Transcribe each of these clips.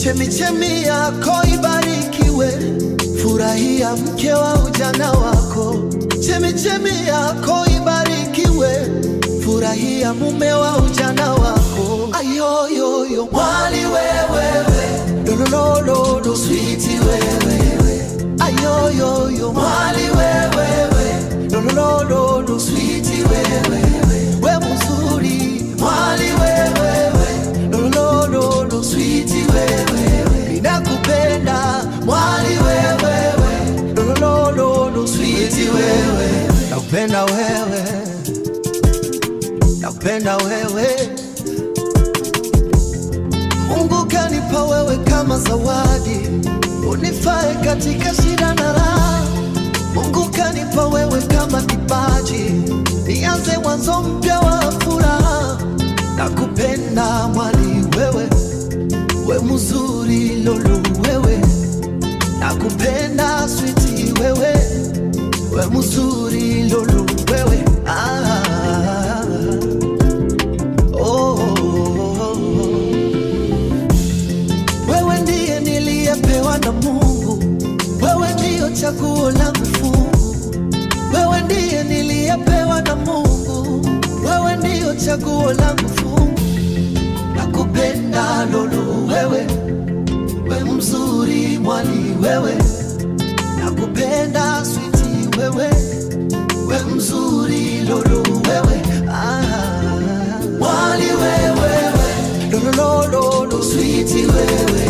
Chemichemi yako ibarikiwe, furahia mke wa ujana wako. Chemichemi yako ibarikiwe, furahia mume wa ujana wako. Ayoyoyo mwali wewewe, lolololo sweetie wewewe. Ayoyoyo mwali wewewe, lolololo sweetie wewewe. We mzuri mwali wewewe, lolololo sweetie wewewe. Ninakupenda mwali wewewe, lolololo sweetie wewe. Nakupenda wewe, nakupenda wewe. Mungu kanipa wewe kama zawadi, unifae katika shida na raha. Mungu kanipa wewe kama kipaji, nianze mwanzo mpya wa furaha. Nakupenda mwali wewe, we mzuri lolu wewe, nakupenda sweetie wewe, we mzuri lolu wewe. Ah, oh, oh, oh. Wewe ndiye niliyepewa na Mungu, wewe ndiyo chaguo langu fungu. Wewe ndiye niliyepewa na Mungu, wewe ndiyo chaguo langu fungu. Nakupenda lolu wewe, we mzuri mwali wewe, nakupenda sweetie wewe, we mzuri lolu wewe. Ah, mwali wewe, lolololo sweetie wewe,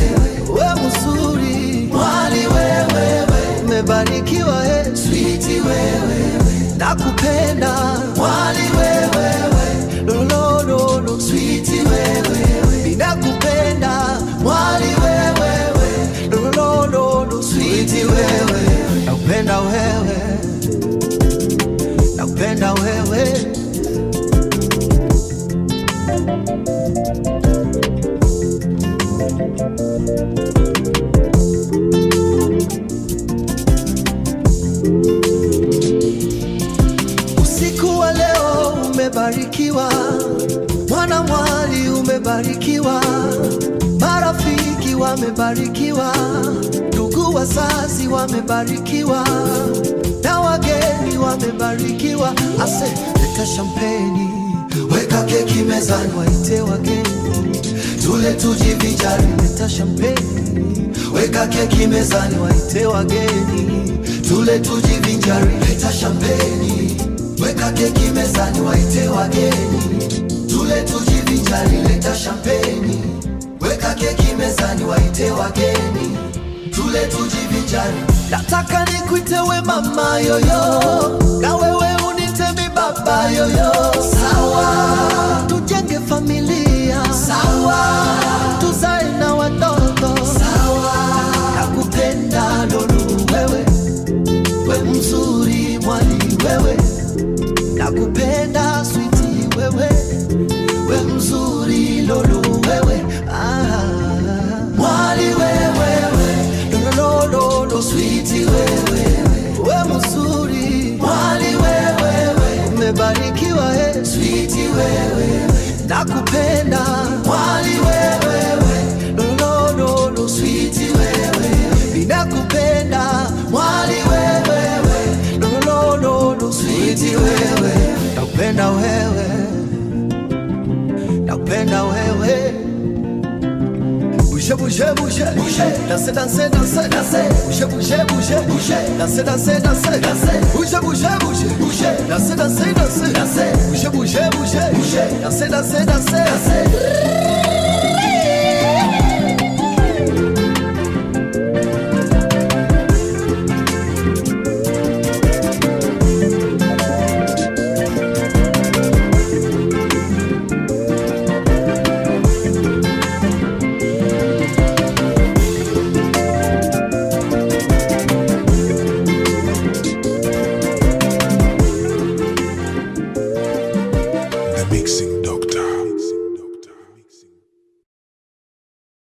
we mzuri mwali wewe, umebarikiwa he sweetie wewe, nakupenda mwali wewe, lolololo sweetie wewe, ninakupenda mwali wewe, lolololo sweetie wewe, nakupenda wewe, nakupenda wewe. Usiku wa leo umebarikiwa, mwana mwali umebarikiwa, marafiki wamebarikiwa, ndugu wazazi wamebarikiwa, na wageni wamebarikiwa. Ase, leta champagne, weka keki mezani, waite wageni, tule tujivinjari. Leta champagne, weka keki mezani, waite wageni, tule tujivinjari. Leta champagne, weka keki mezani, waite wageni, tule tujivinjari. Leta champagne, weka keki mezani, waite wageni, tule tujivinjari. Nataka nikuite we mama yoyo, na wewe unite mi baba yoyo. Sawa, tujenge familia. Sawa, tuzae na watoto. Sawa, nakupenda lolu wewe, we mzuri mwali wewe, nakupenda sweetie wewe, we mzuri lolu wewe. Ah, mwali wewe, lolololo sweetie wewe, we mzuri mwali wewe, umebarikiwa he sweetie wewe, nakupenda mwali wewe, lolololo sweetie wewe, ninakupenda mwali wewe, lolololo sweetie wewe, nakupenda wewe, nakupenda wewe. Bouge, bouge, bouge, bouge. Danser, danser, danser, danser. Bouge, bouge, bouge, bouge. Danser, danser, danser, danser. Bouge, bouge, bouge, bouge. Danser, danser, danser, danser. Bouge, bouge, bouge, bouge. Danser, danser, danser, danser.